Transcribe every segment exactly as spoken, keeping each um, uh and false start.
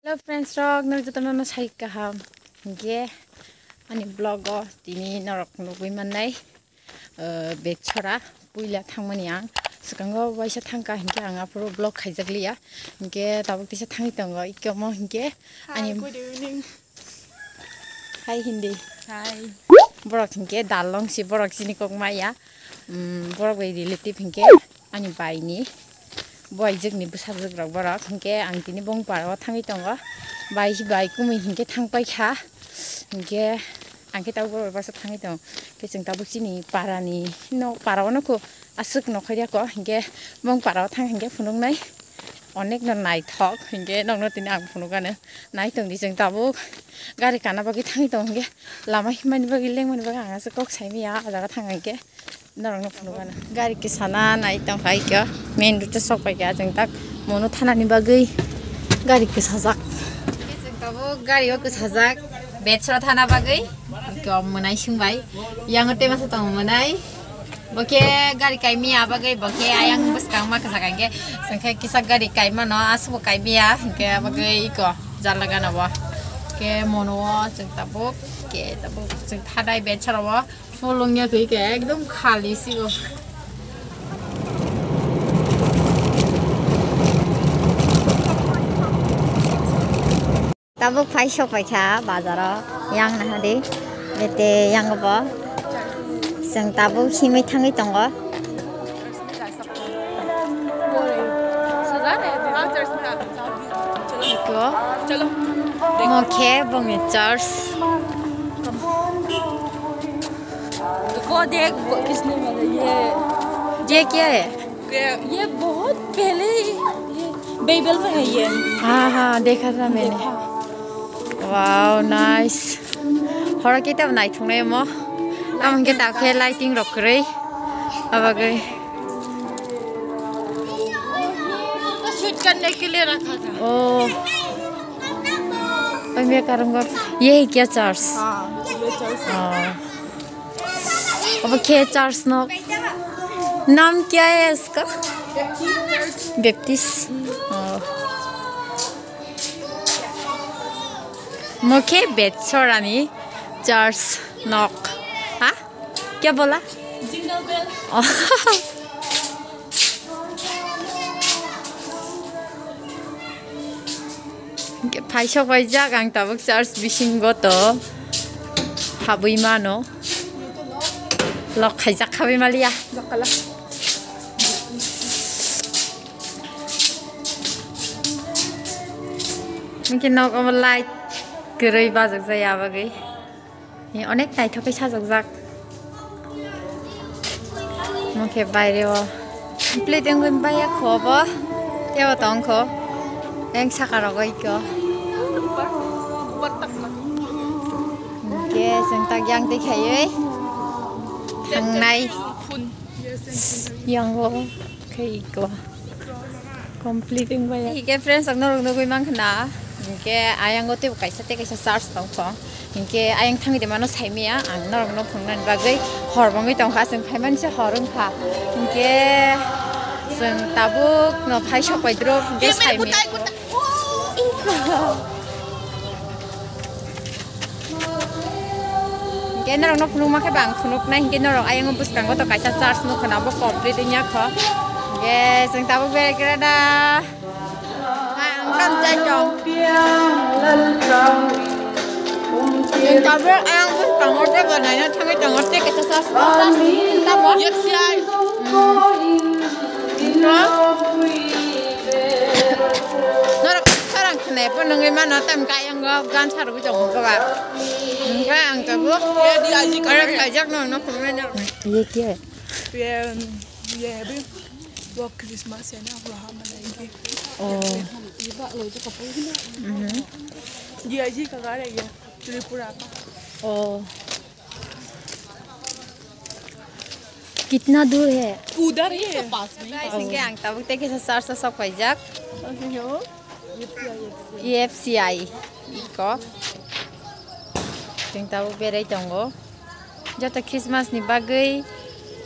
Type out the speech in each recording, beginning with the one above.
Hello friends rok, norok jotono no sai kaham. Hinkhe ani vlog o tini norok nugwi mannai, eh, Betchora puila thangmani ang swkango waisa thangkha, hinkhe ang aphuru vlog khaijak liya. Hinkhe tabuk tisa thangwi tongo, ikomo hinkhe ani Hi, good evening. Hi, Hindi. Hi. Borok hinkhe dalong si borok chini kok maya. Um, borok bai relative hinkhe ani bai ni buaijwk ni bwsajwk rok borok hinkhe ang tini bong para o thangwi tongo. Bai bai kumui hinkhe thang paikha. Hinkhe ang khe tabuk borok bai basa thangwi tongo. Khe chwng tabuk chini para ni no para o nokho aswk nokhorya ko hinkhe bong para o thang hinkhe phunuknai. Onek no naithok hinkhe nokno tini ang phunukgano. Naitong di chwng tabuk gari kana bagwi thangwi tong hinkhe lama himani bagwi lengmani bagwi ang aswk kok saimaya o jaga thang hinkhe norokno phunukgano. Gari kisana naitong kha ikho main road o sok paikha chwng tak mono thanani bagwi gari kisajak. Chwng tabuk gari o kisajak Betchora thana bagwi ikho mwnai swngbai yango tei masa tongo mwnai. Bo khe gari kaimia bagwi bo khe ayang bwskang ma kwchak hinkhe chwng khe kisa gari kaimano aswkbo kaimia hinkhe bagwi iko jala gana bo khe mono o chwng tabuk khe tabuk chwng thanai Betchora o full wngya khe ekdom khali sigo. Tabuk phai sok paikha bazaro yang naha di bete yang bo chwng tabuk himwi thangwi tongo. Iko mo khe bongni church. वो देख, वो किसने मारा ये? ये क्या है? ये, ये बहुत पहले ही, ये बाइबल में है ये। हाँ, हाँ, देखा था मैंने। देखा। Wow, nice. Horo kita naithok nai mo. Tamo hwnkhe ta khe lighting rok kwrwi. Abagwi. तो शूट करने के लिए रखा था। Oh. Oy, मैं करूँगा। ये है क्या church? हाँ, ये चर्च है। Oh. Obo khe church nok. नाम क्या है इसका? Baptist. Oh. Mo khe Betchora ni church nok. Ha? क्या बोला? Jingle bell. Oh. Phai sok paijak ang tabuk church bisingo to habwi mano. Lok khaijak habwi maliya. Hwnkhe nok omo light kwrwi bajak jaya bagwi. Ni onek naithok khe sajokjak. Omo khe baire o complete wngwi baiya kho bo. Tebo tong kho. Eng saka rogo ikho. Hwnkhe chwng tak yang twi khaiwi thangnai. Yang o khe ikho. Complete wngbai ya. Hike friends, ang norok nugwi mankha na. Hike ayang o teibo kaisa tei kaisa church tongkho. Hike ayang thangwi de mano saimaya, ang norok no phunuknani bagwi hor bangwi tongkha, chwng phaimani se hor wngkha. Hike chwng tabuk no phai sok bai drop hike saimaya. Hingke norok no phunukma khe bo ang phunuknai, hingke norok ayang o bwskango to kaisa church nukha na, bo complete wngya kho. Hingke chwng tabuk berai khe da. Ang tam chai tong. Chwng tabuk ayang bwskango tei bo naina thangwi tongo, tei kaisa church, church tamo? F C I. Norok sarang khwnai phano wngwi mano, tamo khe ayang o gansa rwgwi tongo khe ba. Hwnkhe ang tabuk order khaijak no, no phunuknai no. ये क्या है? ये, ये अभी वो क्रिसमस है ना, वहाँ मनाएंगे। ओ। ये अजी का घर है ये, त्रिपुरा का। ओ। कितना दूर है? उधर ही है। Guys, hingke ang tabuk tei kisa church o sok paijak. F C I iko. Chwng tabuk berai tongo. Joto Christmas ni bagwi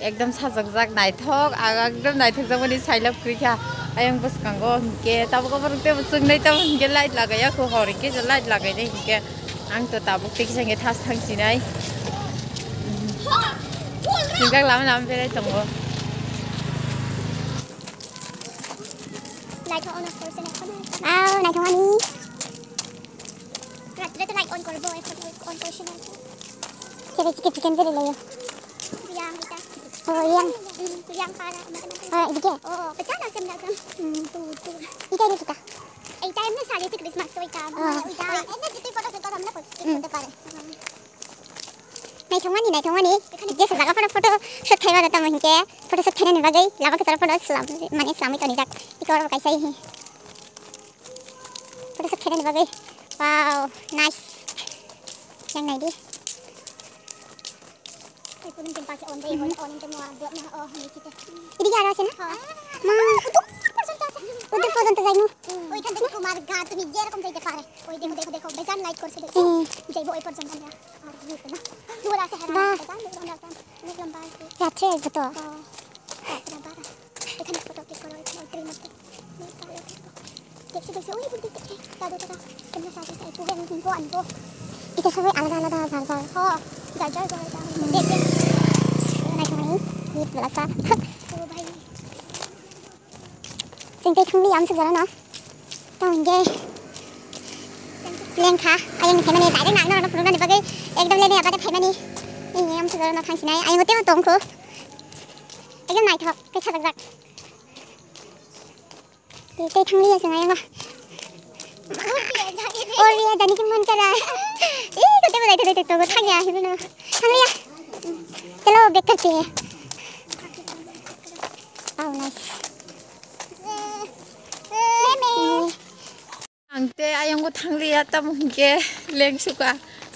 ekdom sajokjak naithok, ang ekdom naithokjakmani sailab kwrwi kha. Ayang bwskango hinkhe tabuk oborok teibo chwknai, tamo hinkhe light lagaiya kho, hor hinkhe je light lagainai hinkhe ang to tabuk tei kisa hinkhe thas thang sinai. Hinkhak lama lama berai tongo. Naithok ono porse naithok. Aw, naithok ani. Ratre to light on korbo, এখন on korse naithok. Sebe chicken chicken beri layo. Yang ita. Oh, yang. Hmm, yang para, mata mata. Oh, idike? Oh, pesa na sem na kan. Hmm. Tu, tu. Ita ini kita. Ei time na sari si Christmas to ita. Oh. Ita. Ene jiti photo shoot kora mane koi. Hmm. Photo pare. Naithokmani, naithokmani. Jesa jaga phano photo shoot khaiba da tamo hinkhe. Photo shoot khainani bagwi lama kwcharo phano slam, mane slamwi tonijak. Iko oro kaisa hi. Photo shoot khainani bagwi. Wow, nice. Yang naidi. Ai, pun jeng pakai on deh, on, on jeng mau buat mah, oh, ini kita. Ini dia rasanya? Ha. Ma. Udah pun untuk saya. Oi, kan tadi Kumar Ga, তুমি যেরকম যাইতে পারে। ওই দেখো, দেখো, দেখো, বেজান লাইট করছে, দেখছো? হুম। যাইবো ওই পর্যন্ত আমরা। আর কি হইতো না। দূর আছে, হ্যাঁ, বাহ। বেজান দূর আমরা এখন। অনেক লম্বা আর কি। রাত্রে আসবো তো। ও, রাত্রে বারো। এখানে ফটো ক্লিক করো, এখানে ওই ট্রির মধ্যে। দেখছি, দেখছি, ওই দেখতে, দেখতে। দাদু, দাদা, তোমরা সাথে সাথে একটু আনবো, আনবো। এটা সবাই আলাদা আলাদা, যার যার। ও, যার যার ঘরে যাও। দেখ, দেখ। অনেক সময়, ঈদ বেলা চা। ও ভাই। Chwng tei thangli amsuk jora no. Tamo hinkhe lengkha, ayang ni phaimani direct ang norok no phunuknani bagwi ekdom leni abade phaimani. Ini amsuk jora no thangsinai, ayang tei tongkho. Ekdom naithok, tei sajak jak. Tei, tei thangli ya chwng ayang no. Ori ya jani ki mon kara. Ih, kote bo naithok naithok tongo, thangya, hino no. Thangli ya. Chalo, back karte hain. Wow, nice. Ang tei ayang bo thangliya, tamo hinkhe lengsuka.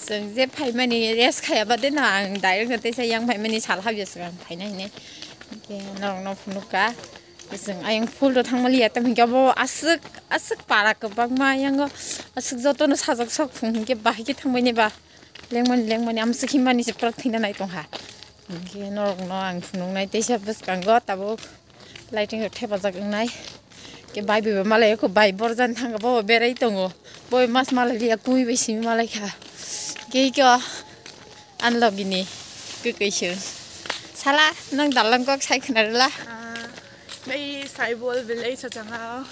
Chwng je phaimani rest khaya bade no, ang direct no teisa yang phaimani sal habya swkang phaina hine. Hinkhe norok no phunukha. Chwng ayang phul rw thangmaliya, tamo hinkhe abo aswk, aswk para kwbangma ayango aswk jotono sajak sok phung hinkhe bahai khe thangbaini ba. Lengmani, lengmani, amswk himmani se prak thwina nai tongkha. Hinkhe norokno ang phunuknai teisa bwskango tabuk lighting rok thepajak wngnai. Ke bai bai ba malai ko bai borjan thangkha bo berai tongo. Bo mas malai liya kumi bai simi malai kha. Kei ko anlogini kwkwi se. Sala nang dalang kok sai khna rwla. Ah, bai Saibol belai sa changa.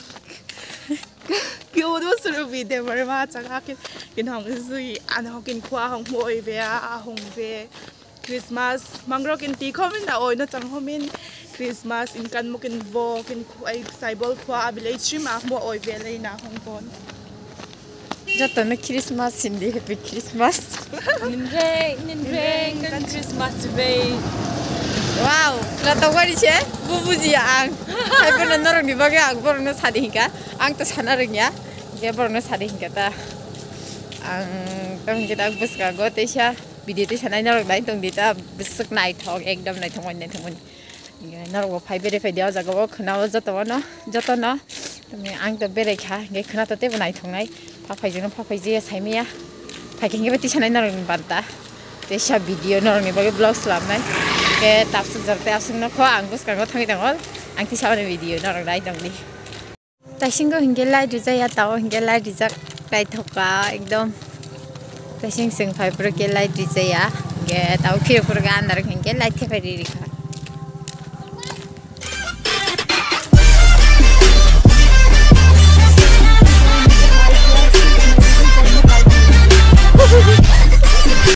Kyodo surubi de marma changa ke kin hong zui an hong kin khwa hong mo oi be a hong be. Christmas mangrok in ti khomin da oi no chang homin Christmas in kan mo kin bo kin khwai Saibol khwa a village rim a mo oi be lei na hong bon. Joto no Christmas hindi, Happy Christmas. Ninreng ninreng kan Christmas bay. Wow, na to wari che bu buji ang. Hai bono norok ni bagwi ang borok no sadi hinka. Ang to sana rwngya. Ge borok no sadi hinka ta. Ang to hinka ta bwskango teisa. Video tei sanai norok nai tong di ta bwswk naithok ekdom naithok mani naithok mani. Norok bo phai bere phai di o jaga o khwna o joto no joto no. Tumi ang to bere kha ge khwna to tebo naithok nai pha phai jeno pha phai je sai maya. Phai khe ge tei sanai norok ni banta tei sa video norok ni bagwi vlog slam nai. Ge tapsuk jor tei aswk no kho ang bwskango thangwi tango ang tei sa video norok nai tong di. Taisingo hinkhe light rijak ya, tao hinkhe light rijak naithoka ekdom. Taising chwng phai phuru khe light rijak ya, hinkhe tao khiro phuru khe andar hinkhe light thepai ri rikha.